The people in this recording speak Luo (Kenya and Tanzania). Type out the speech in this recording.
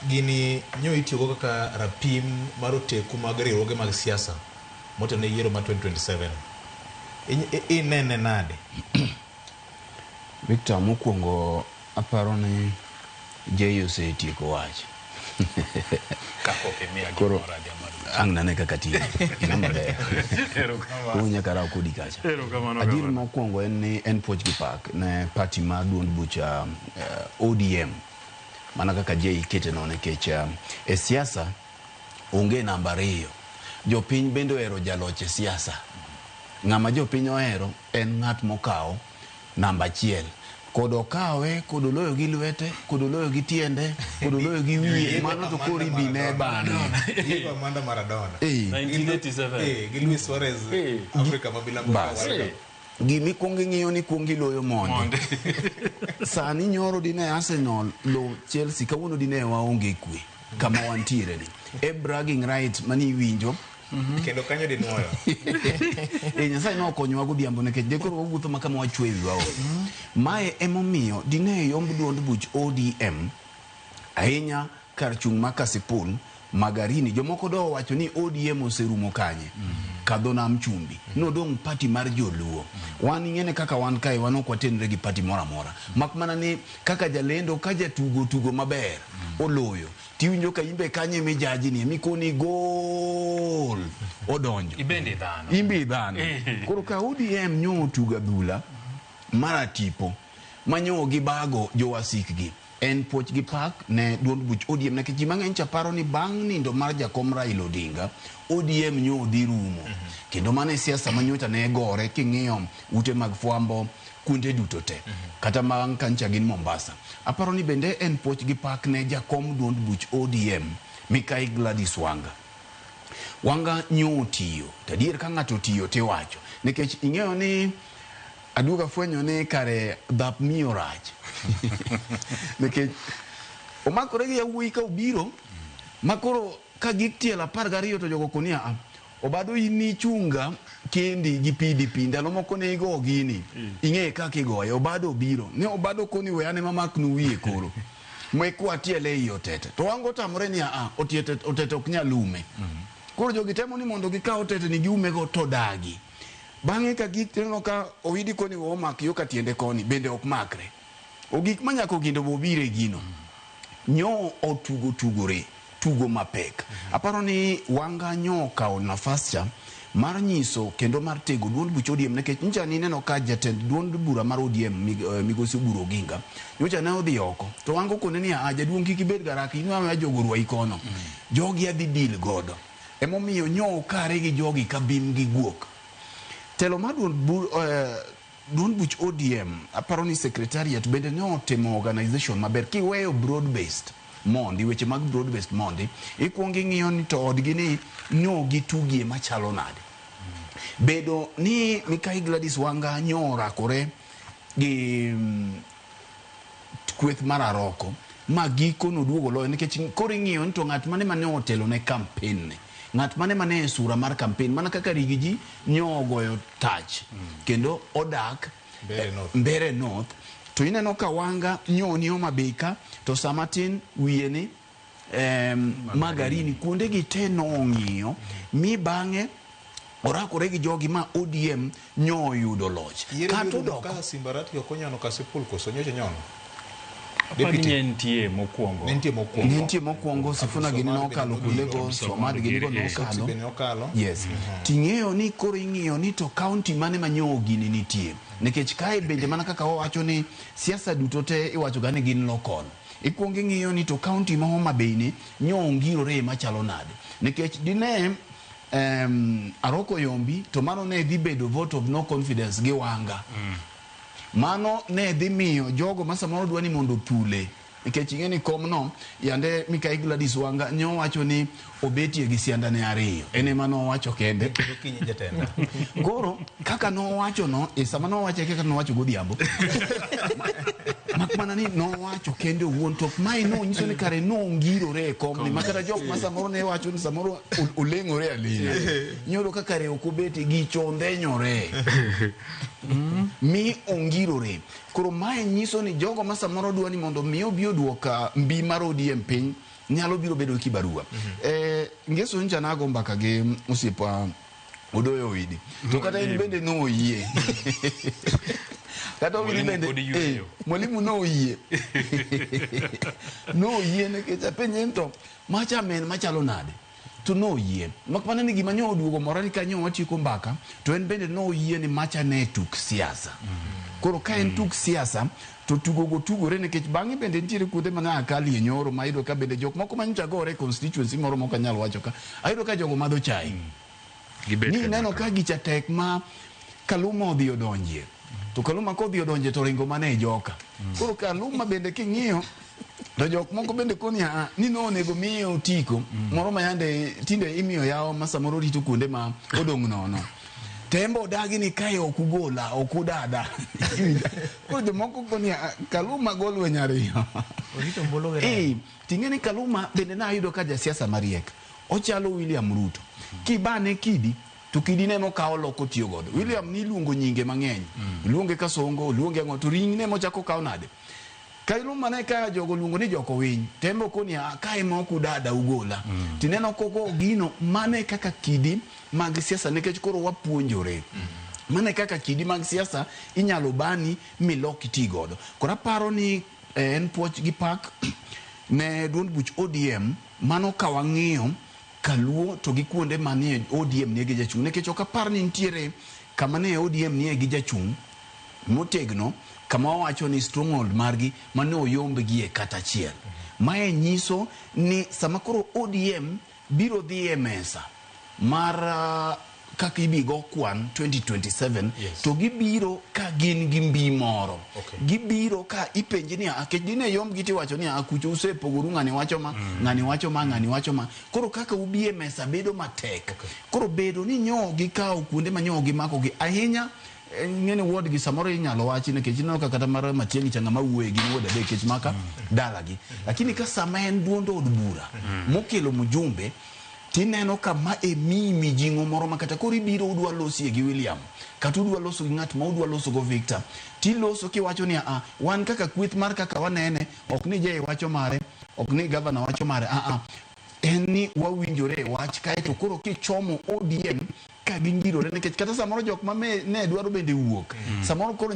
Gini nyo itiyogo kaka rapim mar oteku mag riwruoge mag siasa motelo ne yiero mar 2027. Inene nade? Victor, mokwongo aparo ni Jay osetieko wach. Kapok imiya Koro gimoro adhi amadh. ang' nane kaka tiyo. Ina maber. Erokamano. Koro nyaka raw kodi kacha. Erokamano, Adier gavana. mokwongo en ni en puoch gi pak ne party mar duond bucha ODM mana kaka Jay kete no nikech e siasa onge namba ariyo. Jopiny bende ohero jaloch e siasa. Ng'ama jopiny ohero en ng'at mokawo namba achiel. Kod okawe, kod oloyo gi lwete, kod oloyo gi tiende, kod oloyo gi wiye, mano to koro ibine bang'e. Diego Armando Maradona. 1987. Gi Luis Suarez, Afrika ma milambo ka Bas. World Cup. Gima ikwongo ing'iyo ni ikwongo iloyo mondi. Mondi. Sani nyoro dine Arsenal lo Chelsea, kawuono dine waonge kwe kama wantiere ni. E bragging right mani iwinjo. Kendo kanyo dinuoyo. Nyasaye nokonyowa godhiambo nikech de koro wawuotho ma kama wachwe wiwa ol. Mae emomiyo dine yomb duond buch ODM ahinya kar chung' ma Kasipul, Magarini. Jomoko do owacho ni ODM oserumo kanye? Kadho nam chumbi. Nodong' party mar joluo. Wan ing'ene kaka wan kae, wan ok watenre gi party moro amora. Mak mana ni kaka jalendo ka jatugo tugo maber, oloyo. Tiwinjo ka imbe kanye mijaji ni, mikoni gol, odonjo. Ibende dhano. Imbe dhano. Koro ka ODM nyo otugo adhula mar atipo, ma nyo gibago jowasikgi, en puoch gi pak ne duond buch ODM. Nikech ji mang'eny cha paro ni bang' nindo mar jakom Raila Odinga, ODM nyo dhi rumo. Kendo mano e siasa ma nyocha ne gore king'iyo ute mag fwambo kuonde duto te. Kata bang' ka ncha gin Mombasa. Aparo ni bende en puoch gi pak ne jakom duond buch ODM, Mikai Gladys Wanga. Wanga nyo otiyo. To adier ka ng'ato otiyo tiwacho. Nikech ing'eyo ni aduogo afwenyo ni kare dhap miyo rach. Nikech omakore gi yawuoyi ka obiro, ma koro ka gik tielo 12 to jogo koni a, Obado in nichunga kendi gi PDP, ndalo moko ne igo gini, ing'e kaka igoye, Obado obiro. Ne Obado koni we an ema maknu wiye koro. Mekwa tiele ei otete. To Wanga otamore ni a, otete ok nyal ume. Koro jogi temo ni mondo gikaw otete ni giumego to dagi. Bang'e ka gik tineno ka Owidi koni we omak yo ka tiende koni, bende ok makre. Ogik ma nyaka Ogindo be obiro e gino. Nyo otugo tugore, tugo mapek. Aparo ni Wanga nyo okawo nafas cha mar nyiso kendo mar tego duond buch ODM nikech nyocha nineno ka jatend duond bura mar ODM migosi Oburu Oginga nyocha ne odhi oko to Wanga okone ni a jaduong' kik ibed garaka in wewe jogo rwai kono. Jogi adhi deal godo. Emomiyo nyo okare gi jogi ka bim gi guok. Telo mar duond duond buch ODM, aparo ni secretariat bende ne otimo organization maber. Kiweyo broad based mondi, weche mag broad based mondi, ikuongo ing'iyo ni to odgi ni nyo gitugie machalo nade. Bedo ni Mikai Gladys Wanga nyo orakore gi kweth mar Aroko ma giko noduogo loyo nikech koro ing'iyo ni to ng'at mane mane otelo ne campaign ne, ng'at mane mane e sura mar campaign, mana kaka Rigiji nyo ogoyo tach kendo odak Mbeere North. Mbeere North, to ineno ka Wanga nyo ni Homa Bay ka to sama tin wiye ni Magarini, kuonde gi te nong'iyo mi bang'e orakore gi jogi ma ODM nyo oyudo loch. Yiero Kata biro odok ka Simba Arati ok onyono Kasipul koso nyocha onyono? Apani Deputy. ne nitie mokwongo. Ne nitie mokwongo. Ne nitie mokwongo, Sifuna gini Abdulswamad nokalo bende kuondego, nobiro. Swamad gini go Abdulswamad nokalo. Bende nokalo. Yes. Ting'eyo ni koro ing'iyo ni to county mane ma nyo gini nitie. Nikech kae bende mana kaka wawacho ni siasa duto te iwacho ga ni gin local. Ikuongo ing'iyo ni to county ma Homa Bay ni nyo ongirore machalo nade. Nikech dine Aroko Yombi to mano ne dhi bedo vote of no confidence gi Wanga. Mano ne dhi miyo jogo ma samoro dwa ni mondo othule. Nikech ing'e ni komno yande Mikai Gladys Wanga nyo wacho ni obetie gi siandane ariyo. En ema nowacho kende. Okinyi jatenda. Koro kaka nowacho no, e sama nowacho kaka nowacho godhiambo. Mak mana ni nowacho kende owuon to mae nonyiso ni kare nongirore e komni ma kata jok ma samoro ne wacho ni samoro oleng'ore aleng'a. Iyudo ka kare ok obete gicho ndhenyore. Mi ongirore. Koro mae nyiso ni jogo ma samoro dwa ni mondo mi obi oduok mbi mar ODM piny nyalo biro bedo kibarua. Ngeso ncha nago mbaka gi osiepa Odoyo Owidi. To kata en bende noyie. Kata Owidi Mwalimu bende pod yweyo. Mwalimu noyie. Noyie nikech apenje ni to macha men machalo nade? To noyie. Mak mana ni gima nyo oduogo mora ni kanyo watieko mbaka to en bende noyie ni macha ne tuk siasa. Koro ka en tuk siasa to tugo go tugore nikech bang'e bende nitiere kuonde ma akalie nyoro ma ayudo ka bende jok moko manyocha gore e constituency moro mok anyal wacho ka ayudo ka jogo madho chai. Gibet Ni neno kanyakla. ka gicha tek ma Kaluma odhi odonjie. To Kaluma kodhi odonje to ringo mana e joka. Koro Kaluma bende king'iyo to jok moko bende koni a ni no onego miye otiko moro ma yande tinde imiyo yawo ma samoro rito kuonde ma odong' nono. Tembo odagi ni kae ok ugola ok udada. Koro jomoko koni "Ah, Kaluma go lweny ariyo. Orito ombulu gi Eh, ting'e ni Kaluma bende nayudo ka jasiasa mariek. Ochalo William Ruto. Kibane kidi to kidi ne mokawo loko tiyo godo. William niluongo nyinge mang'eny. Iluonge Kasongo, iluonge ang'o to ring ne mochako kawo nade? Kaluma ne ka jogo luongo ni joko winy, tembo koni "Ah, kae ma ok udada ugola. Tineno kogo gino mane kaka kidi mag siasa nikech koro wapuonjore. Mane kaka kidi mag siasa inyalo bani milok iti godo. Koro aparo ni en puoch gi pak ne duond buch ODM mano ka wang'iyo kaluo to gi kuonde manie ODM nie gi jachung' nikech ok apar ni nitiere kama ne ODM nie gi jachung' motegno kama wawacho ni stronghold margi mane oyombgie kata achiel. Mae nyiso ni sama koro ODM biro dhi e mesa mar kaka ibigo kwan 2027 Yes. to gibiro ka gin gi mbi moro. Okay. Gibiro ka ipenji ni akech dine yombgi tiwacho ni kucho usepogoru ng'ani wacho ma, ng'ani wacho ma, ng'ani wacho ma. Koro kaka ubi e mesa bedo matek. Okay. Koro bedo ni nyo gikawo kuonde ma nyo gimako gi ahinya ing'eni ward gi samoro inyalo wachi nikech ineno ka kata mar Matiang'i cha ng'ama wuoye gin ward adek nikech maka dalagi. Lakini ka sama en duond od bura mokelo mjumbe tineno ka ma e miyi mijing'o moro ma kata koro ibiro udwa losie gi William kata udwa loso gi ng'at ma udwa loso go Victor tiloso kiwacho ni a wan kaka kweth mar kaka wanene ok ni Jay wacho mare ok ni gavana wacho mare a a en ni wawinjore e wach kaeto koro kichomo ODM ka gingirore nikech kata samoro jok ma ne dwaro bende wuok samoro koro